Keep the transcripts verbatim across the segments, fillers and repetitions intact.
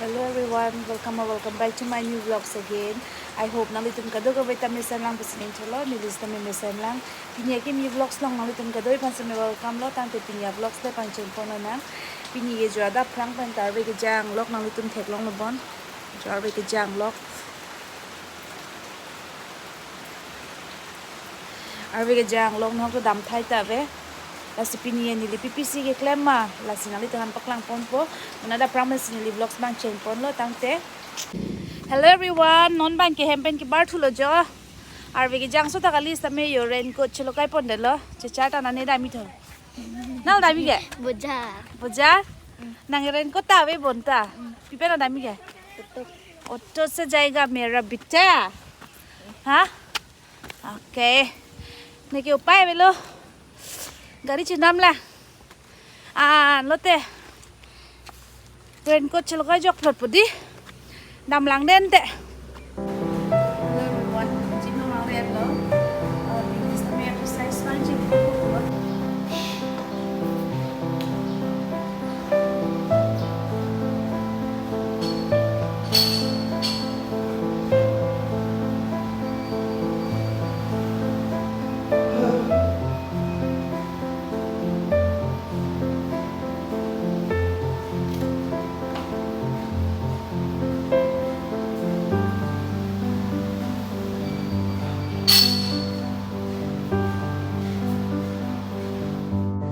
Hello everyone, welcome or welcome back to my new vlogs again. I hope nanglitum kadokave ta mesen lang pusi ning cholo, neli sitame mesen lang. Pini akimi vlogs along nanglitum kadokave aphan sitame welcome lo, tangte pini avlogs le pangcheng pon lonang. Pini ke jo adap phrang pen ta arve kejang lok nanglitum theklong lo bon. Jo arve kejang lok. Arve kejang lok nahok to damthai ta ave. Lasi pini neli P P C keklem ma, lasi nanglitum aphan paklang ponpo. Mena adap phrang pensi neli vlogs pangcheng pon lo tangte. Hello everyone, non abang ke hem pen kebar thulo jo. Arve kejang so ta kali sitame jo raincoat chelokai pondetlo. Chechar ta nane damji tho. Nang damji ke? Bojar. Bojar? Nang raincoat ta ave bonta. Pi pen damji ke? Auto. Auto se jayega mera beta. Ha? Okay. Neke upai avelo. Gari chinam la. Ah, lote. Raincoat chelokai jok plot pudi. Damlang den te. Hello everyone. Gym along nangledetlo. Uh, exercise pangcheng.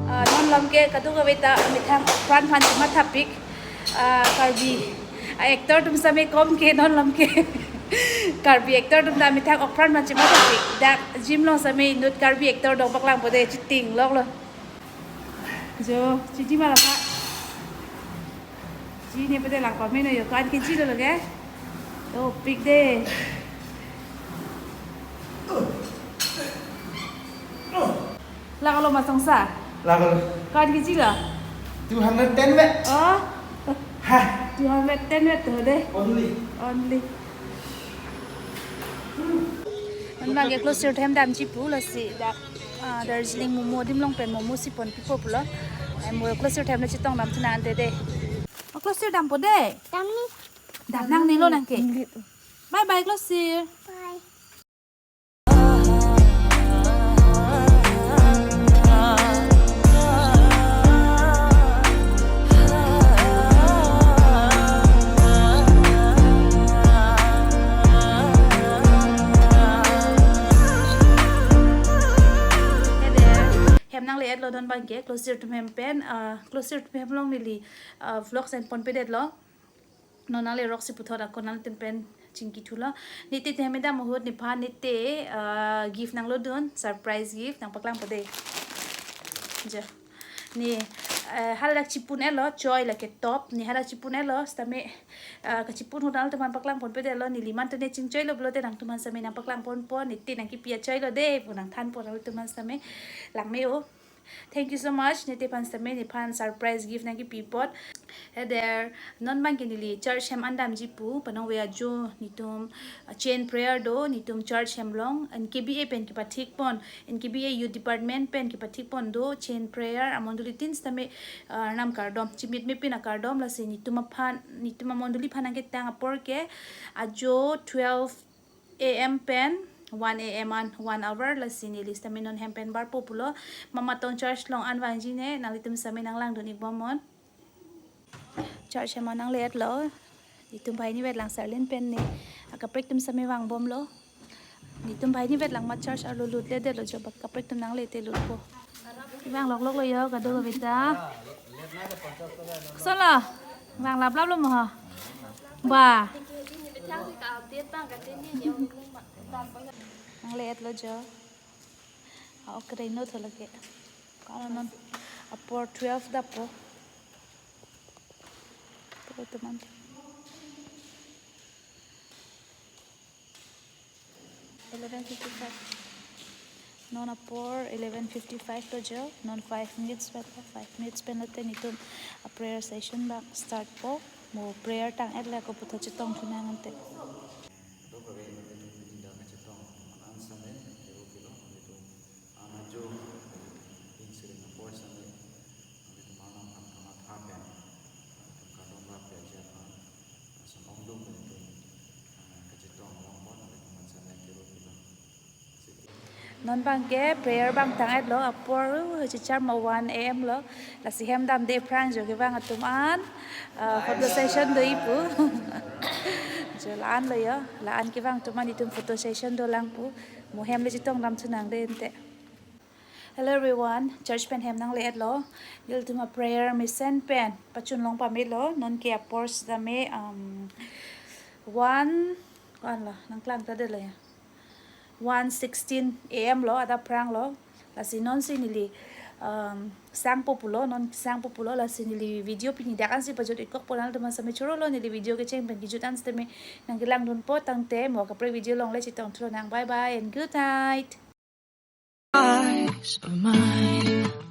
Ah, non along ke kadokave ta methang apran aphan chemathapik. Ah, Karbi, ah, actor atum sitame kom ke non along ke. Karbi actor atum ta methang apran aphan chemathapik. Dak gym along sitame inut Karbi actor do, paklang pode, chiting loklo. Jo, chiti ma la pha. Chini pede lang pameno jo, ko-an kg lo lake? To pik de. Lake lo ma songsa? Lake lo. Ko-an kg lo? Two hundred ten vet. Oh. Ha. Two hundred ten vet to de. Only. Only. Non abang ke klosir hem damji pu, lasi dak, ah, Darjeeling momo adim along pen momo si ponpipo pulo. Ai mo klosir hem lo chetong dam chenang ante de. Oh, klosir dampo de. Damni. Dam nangne lo nang ke. Bye bye klosir. Bye. Hem nangle-etlo non abang ke, klosir atum hem pen, ah, klosir atum hem along neli, ah, vlogs en ponpedetlo. Non nangle roksi puthot ako nanglitum pen chingki thulo. Neli te hem edam ahut nephan neli te, ah, gift nanglodun, surprise gift nangpaklang pode. Jo. Neli, eh, hadak chipun-etlo, choi lake top. Neli hadak chipun-etlo, sitame, ah, kachipun ahut nanglitum aphan paklang ponpedetlo. Neli man to neli chingchoilo pulote nangtum aphan sitame nangpaklang ponpo, neli te nangkipi achoilo de pu nangthanpo nanglitum aphan sitame. Langme-o. Thank you so much. Neli te aphan sitame nephan surprise gift nangkipi apot. Hi there, non abang ke neli church hem an damji pu, panong ve ajo netum, uh, chain prayer do, netum church hem along, N K B A pen kepathik pon, N K B A youth department pen kepathik pon do, chain prayer, amondoli tin sitame, uh, arnam kardom, chimit mepin akardom, lasi netum aphan, netum amondoli aphan nangketang apor ke, ajo twelve A M pen one A M an one hour, lasi neli sitame non hem pen barpo pulo. Mama Tong church along an vangji ne, nanglitum sitame nanglangdun-ik bomnon. Church hem an nangle-etlo. Netum banghini vetlang sarlin pen ne. Akaprek atum sitame vangbomlo. Netum banghini vetlang ma church arlo lutledetlo jo, bak kaprek atum nangle te lutpo. Vang lokloklo jo, kadokave ta. Koson lo? Vang laplaplo mo ho. Ba. Nangle-etlo jo. A-ok reno tho lake. Ko-an non apor twelve dampo. Tho teman. Eleven fifty-five. Non apor eleven fifty-five lo jo, non five minutes pen, five minutes pen lote netum a-prayer session bak startpo, mo prayer tang-et le ako puthot chetong thunang ante. Kadokave netum pini dak kachetong atum an sitame, tebo kilo, netum an ajo, pini siring apor sitame, netum an aphan kamatha pen, netum kardom rapji aphan. Non bangke prayer bang tang-et lo, apor uh, chichar ma one A M lo. Lasi hem damde aphrang jo kevang atum an, uh, photo session do-i pu. Jo la-an lo yo, la-an kevang atum an itum photo session dolang pu. Mo hem le chetong dam thu nang de ante. Hello everyone, church pen hem nangle-et lo. Ilitum a prayer mesen pen pachun long pame lo. Non ke apor sitame, um, one, ko-an lo, nangklang ta de lo ya. One sixteen A M lo, adap aphrang lo. Lasi non si neli, um, sangpo pulo, non sangpo pulo, lasi neli video pini dak an si pajut-itkok pon, ilitum an same choro lo, neli video kecheng pen kejut an sitame nangkelang dunpo. Tangte mo kaprek video along le chetong thu lonang. Bye bye and good night. Eyes of mine.